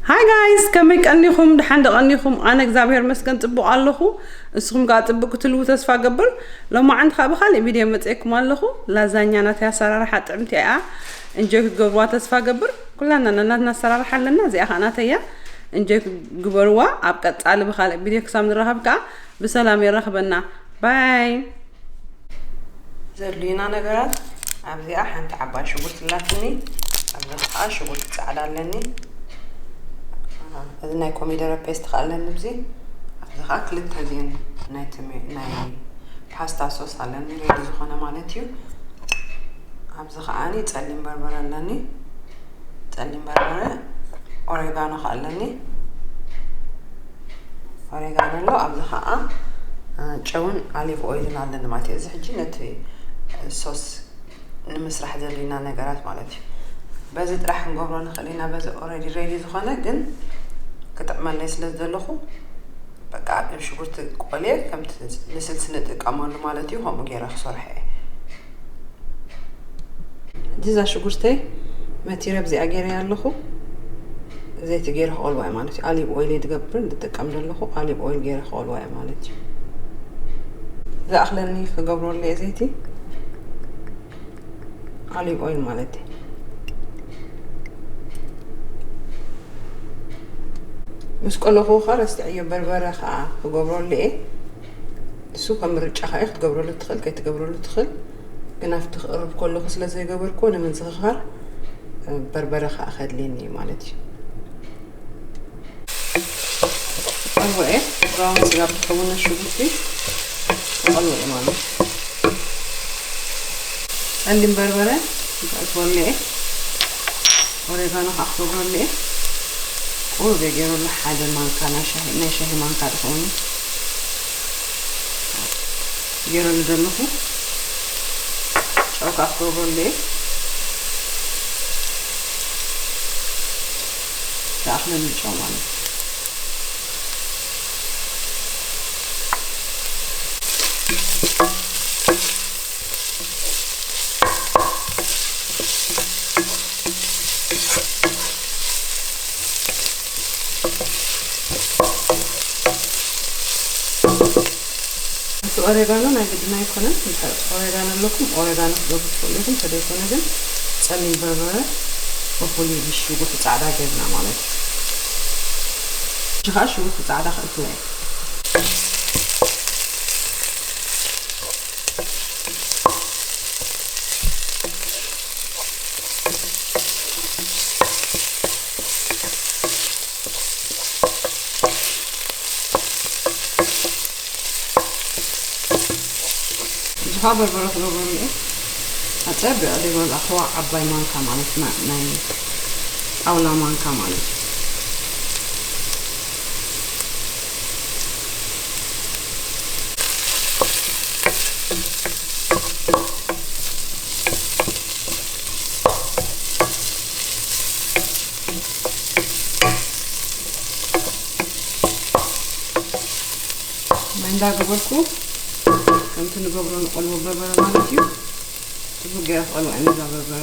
Hi guys፣ ከመይ ቀኒኹም? ደሓን ዶ ቀኒኹም? ኣነ እግዚኣብሔር መስገን ጽቡቕ ኣለኹ። ንስኹም ከኣ ጽቡቕ ክትልዉ ተስፋ ገብር። ሎማዓንቲ ከኣ ብኻልእ ቪድዮ መጽኤኩም ኣለኹ። ላዛኛ ናተይ ኣሰራርሓ ጥዕምቲ እያ። እንጆይ ክትገብርዋ ተስፋ ገብር። ኩላና ናትና ኣሰራርሓ ኣለና። እዚኣ ከኣ ናተይ እያ። እንጆይ ግበርዋ። ኣብ ቀጻሊ ብኻልእ ቪድዮ ክሳብ ንራኸብ ከኣ ብሰላም የራኽበና። ባይ። ዘድልዩና ነገራት ኣብዚኣ ሓንቲ ዓባይ ሽጉርቲ ኣላትኒ፣ ኣብዚ ከዓ ሽጉርቲ ፃዕዳ ኣለኒ። እዚ ናይ ኮሚደረ ፔስት ከዓ ኣለኒ። ኣብዚ ኣብዚ ከዓ ክልተ እዚአን ናይ ተሜ- ናይ ፓስታ ሶስ ኣለኒ፣ ሬዲ ዝኾነ ማለት እዩ። ኣብዚ ከዓ ጸሊም በርበረ ኣለኒ፣ ጸሊም በርበረ፣ ኦሬጋኖ ከዓ ኣለኒ። ኦሬጋኖ ኣሎ። ኣብዚ ከዓ ጨውን ኣሊቭ ኦይልን ኣለኒ ማለት እዩ። እዚ ሕጂ ነቲ ሶስ ንምስራሕ ዘድልዩና ነገራት ማለት እዩ። በዚ ጥራሕ ክንገብሮ ንኽእል ኢና። በዚ ኦልሬዲ ሬዲ ዝኾነ ግን ክጥዕመለይ ስለ ዝደለኹ በቃ ኣብ ሽጉርቲ ቆልየ ከምቲ ንስልሲ ንጥቀመሉ ማለት እዩ። ከምኡ ገይረ ክሰርሖ እየ። ሕጂ እዛ ሽጉርተይ መቲረ ኣብዚኣ ገይረያ ኣለኹ። ዘይቲ ገይረ ክቐልዋ እየ ማለት እዩ። ኣሊቭ ኦይል እየ ዝገብር ዝጥቀም ዘለኹ፣ ኣሊቭ ኦይል ገይረ ክቐልዋ እየ ማለት እዩ። ዝኣኽለኒ ክገብረሉ እየ ዘይቲ፣ ኣሊቭ ኦይል ማለት እዩ። ምስ ቆለኹ ኸ ረስዐዮ በርበረ ኸዓ ክገብረሉ እየ። እሱ ከም ምርጫኻ እዩ፣ ክትገብረሉ ትኽእል ከይትገብረሉ ትኽእል። ግን ኣብቲ ክቕርብ ከለኹ ስለ ዘይገበርኩዎ ንምዝኽኻር በርበረ ኸዓ ከድልየኒ እዩ ማለት እዩ። ቀልዎ እየ። ብራውን ስጋብ ዝኸውን ሽጉርቲ ቀልዎ እየ ማለት እዩ። ጸሊም በርበረ ክኣትወሉ እየ። ኦሬጋኖ ከዓ ክገብረሉ እየ። ቁሩብ እየ ገይረሉ፣ ሓደ ማንካ ናይ ሻሂ፣ ናይ ሻሂ ማንካ ዝኸውን ገይረሉ ዘለኹ። ጨው ከዓ ክገብረሉ እየ። ዝኣኽለኒ ጨው ማለት እዩ። እቲ ኦሬጋኖ ናይ ግድን ኣይኮነን። እንተ ኦሬጋኖ ኣለኩም፣ ኦሬጋኖ ክትገብሩ ትኽእሉ ኢኹም። እንተዘይኮነ ግን ጸሊም በርበረ፣ ብፍሉይ ሽጉርቲ ጻዕዳ ጌርና ማለት እዩ። ሕጂ ኸኣ ሽጉርቲ ጻዕዳ ከእትዎ እየ። እዚ ኸኣ በርበረ ክገብረሉ እየ። ኣጸቢቐ ዘይበልኣኽዋ ዓባይ ማንካ ማለት ና-፣ ናይ ጣውላ ማንካ ማለት እዩ። ማይ እንዳገበርኩ ከምቲ ንገብሮ ንቆልዎ በርበረ ማለት እዩ። ጽቡቅ ገይረ ክቐልዎ እየ ነዛ በርበረ።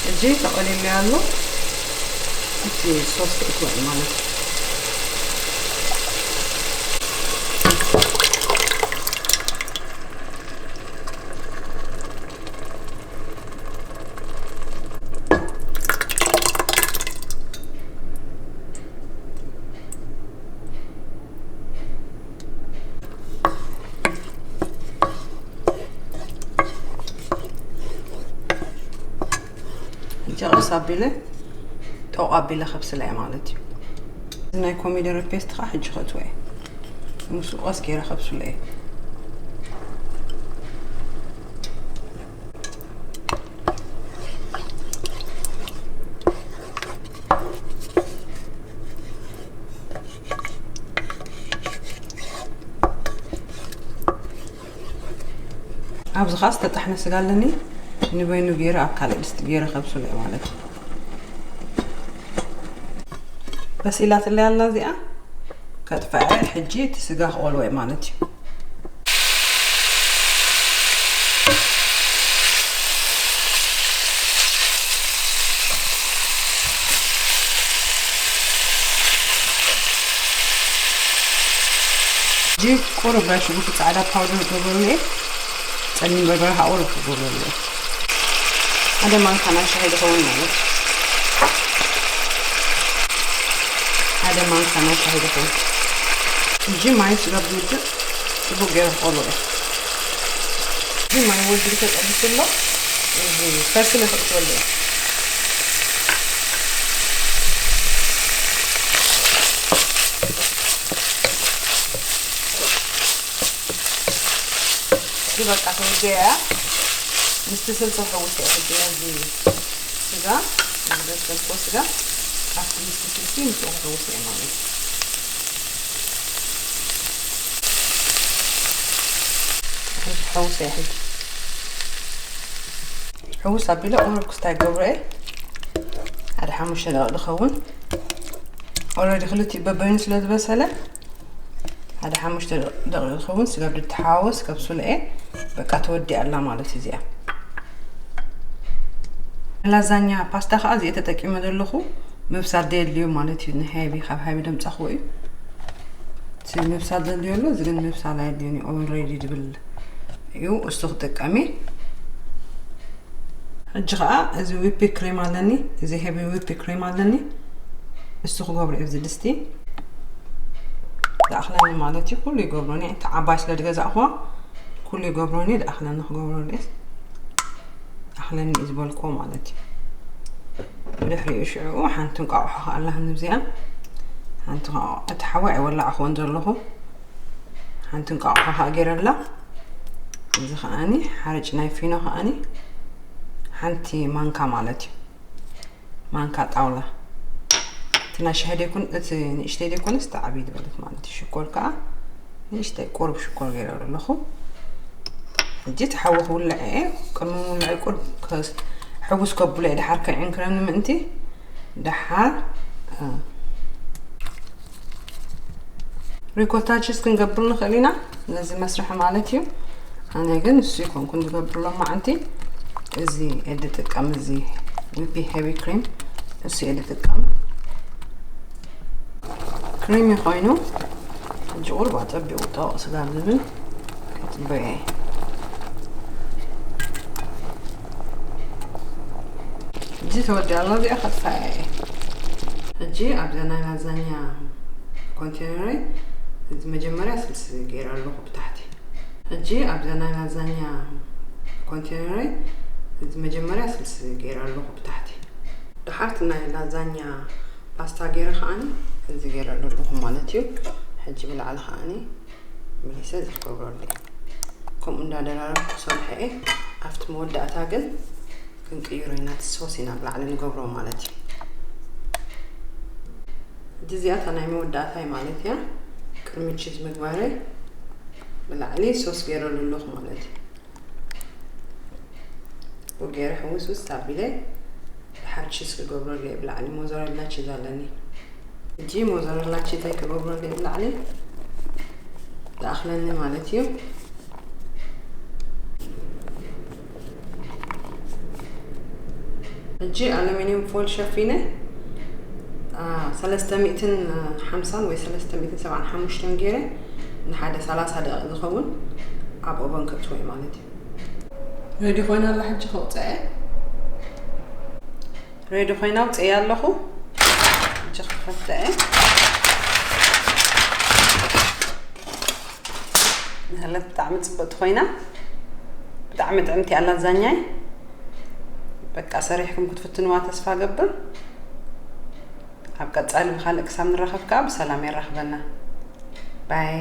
ሕጂ ተቐሊሉ ኣሎ። እቲ ሶስ ክእትዎ እዩ ማለት እዩ። ሕጂ ቀስ ኣቢለ ጠቕ ኣቢለ ከብስላ እየ ማለት እዩ። እዚ ናይ ኮሚደረ ፔስት ከዓ ሕጂ ከእትዎ እየ። ምስኡ ቀስ ገይረ ከብስሎ እየ። ኣብዚ ኸዓ ዝተጣሕነ ስጋ ኣለኒ። ንበይኑ ገይረ ኣብ ካልእ ድስቲ ገይረ ከብስሎ እየ ማለት እዩ። በሲላትለይ ኣላ እዚኣ። ከጥፍዐ። ሕጂ እቲ ስጋ ክቆልዎ እየ ማለት እዩ። ሕጂ ቁሩብ ናይ ሽጉርቲ ጻዕዳ ፓውደር ክገብረሉ እየ። ጸሊም በርበረ ከዓ ቁሩብ ክገብረሉ እየ። ሓደ ማንካ ናይ ሻሂ ዝኸውን ማለት እዩ። ሓደ ማንካ ናይ ሻሂ ዝኸውን። ሕጂ ማይ ስጋብ ዝውድእ ጽቡቕ ገይረ ክቆሎ እየ። ሕጂ ማይ ወዲኡ ተጠቢሱ ኣሎ። እዚ ፐርስሊ ክእትወሉ እየ። ሕጂ በቃ ተወዲኣ እያ። ምስቲ ስልሲ ክሕውስ እየ ሕጂ ነዚ ስጋ፣ ነዚ ዘብሰልክዎ ስጋ ኣብቲ ምስቲ ስልሲ ምስኡ ክሕውስ እየ ማለት እዩ። ሕጂ ክሕውስ እየ ሕጂ። ሕውስ ኣቢለ ቁሩብ ክስታይ ገብሮ እየ። ሓደ ሓሙሽተ ደቂቕ ዝኸውን። ኦልሬዲ ክልቲኡ በበይኑ ስለ ዝበሰለ ሓደ ሓሙሽተ ደቂቕ ዝኸውን ስጋብ ድተሓዋወስ ከብስሎ እየ። በቃ ተወዲኣ ኣላ ማለት እዩ እዚኣ። ላዛኛ ፓስታ ከዓ እዚኣ ተጠቂመ ዘለኹ። ምብሳል ዘየድልዮ ማለት እዩ። ንሃይቢ፣ ካብ ሃይቢ ደምፃኽዎ እዩ። እቲ ምብሳል ዘድልዮ ኣሎ፣ እዚ ግን ምብሳል ኣየድልዮን እዩ። ኦልሬዲ ዝብል እዩ። እሱ ክጥቀም እየ። ሕጂ ከዓ እዚ ዊፒ ክሬም ኣለኒ፣ እዚ ሄቪ ዊፒ ክሬም ኣለኒ። እሱ ክገብሮ እየ ኣብዚ ድስቲ። ዝኣኽለኒ ማለት እዩ። ኩሉ ይገብሮኒ። እቲ ዓባይ ስለ ዝገዛእኽዋ ኩሉ ይገብሮኒ። ዝኣኽለኒ ክገብረሉ እየ። ኣኽለኒ እዩ ዝበልክዎ ማለት እዩ። ብድሕሪኡ ሽዑ ሓንቲ እንቋቑሖ ከኣ ኣላህኒ እዚኣ። ሓንቲ እንቋቑሖ፣ እቲ ሓዊ ኣይወላዕኽዎን ዘለኹ። ሓንቲ እንቋቑሖ ከኣ ገይረላ። እዚ ከኣኒ ሓርጭ ናይ ፊኖ ከኣኒ ሓንቲ ማንካ ማለት እዩ። ማንካ ጣውላ። እቲ ናይ ሻሂ ደይኮን፣ እቲ ንእሽተይ ደይኮነስ፣ እቲ ዓብዪ ዝበለት ማለት እዩ። ሽኮር ከኣ ንእሽተይ ቁሩብ ሽኮር ገይረሉ ኣለኹ። ሕጂ እቲ ሓዊ ክውልዕ እየ። ቅድሚ ምውልዐይ ቁሩብ ከስ-፣ ሕውስ ከብሎ እየ። ደሓር ከይዕንክረኒ ምእንቲ ደሓር፣ እ፣ ሪኮታ ቺዝ ክንገብር ንኽእል ኢና፣ ነዚ መስርሒ ማለት እዩ። ኣነ ግን እሱ ይኮንኩን ዝገብር ሎማዓንቲ። እዚ እየ ዝጥቀም፣ እዚ ዊፒ ሄቪ ክሬም እሱ እየ ዝጥቀም። ክሬሚ ኮይኑ፣ ሕጂ ቁሩብ ኣጸቢቑ ጠበቕ ስጋብ ዝብል ክጽበዮ እየ። ሕጂ ተወዲኣ ኣላ፣ እዚኣ ከጥፍኣ እየ። ሕጂ ኣብዛ ናይ ላዛኛ ኮንቴነረይ እዚ መጀመርያ ስልሲ ገይረ ኣለኹ ብታሕቲ። ሕጂ ኣብዛ ናይ ላዛኛ ኮንቴነረይ እዚ መጀመርያ ስልሲ ገይረ ኣለኹ ብታሕቲ። ድሓርቲ ናይ ላዛኛ ፓስታ ገይረ ከኣኒ እዚ ገይረሉ ኣለኹ ማለት እዩ። ሕጂ ብላዕሊ ከኣኒ መሊሰ እዚ ክገብረሉ እየ። ከምኡ እንዳደራረብኩ ክሰርሖ እየ። ኣብቲ መወዳእታ ግን ክንቅይሮ ኢና፣ እቲ ሶስ ኢና ብላዕሊ ንገብሮ ማለት እዩ። ሕጂ እዚኣ እታ ናይ መወዳእታይ ማለት እያ። ቅድሚ ቺዝ ምግባረይ ብላዕሊ ሶስ ገይረሉ ኣለኹ ማለት እዩ። ገይረ ሕውስውስ ኣቢለ ድሓር ቺዝ ክገብረሉ እየ ብላዕሊ። ሞዘረላ ቺዝ ኣለኒ። ሕጂ ሞዘረላ ቺዝ ኣይክገብረሉ እየ ብላዕሊ። ዝኣኽለኒ ማለት እዩ። ሕጂ ኣሉሚንየም ፎይል ሸፊነ፣ አ፣ ሰለስተ ሚእትን ሓምሳን ወይ ሰለስተ ሚእትን ሰብዓን ሓሙሽተን ገይረ ንሓደ ሰላሳ ደቂቕ ዝኸውን ኣብ ኦቨን ከእትዎ እየ ማለት እዩ። ሬዲ ኮይና ኣላ፣ ሕጂ ከውፅኣ እየ። ሬዲ ኮይና ኣውፅኤያ ኣለኹ። ሕጂ ክኸፍታ እየ። ንህለት ብጣዕሚ ጽብቕቲ ኮይና፣ ብጣዕሚ ጥዕምቲ እያ ላዛኛይ። በቃ ሰሪሕኩም ክትፍትንዋ ተስፋ ገብር። ኣብ ቀጻሊ ብኻልእ ክሳብ ንራኸብ ከኣ ብሰላም የራኽበና። ባይ።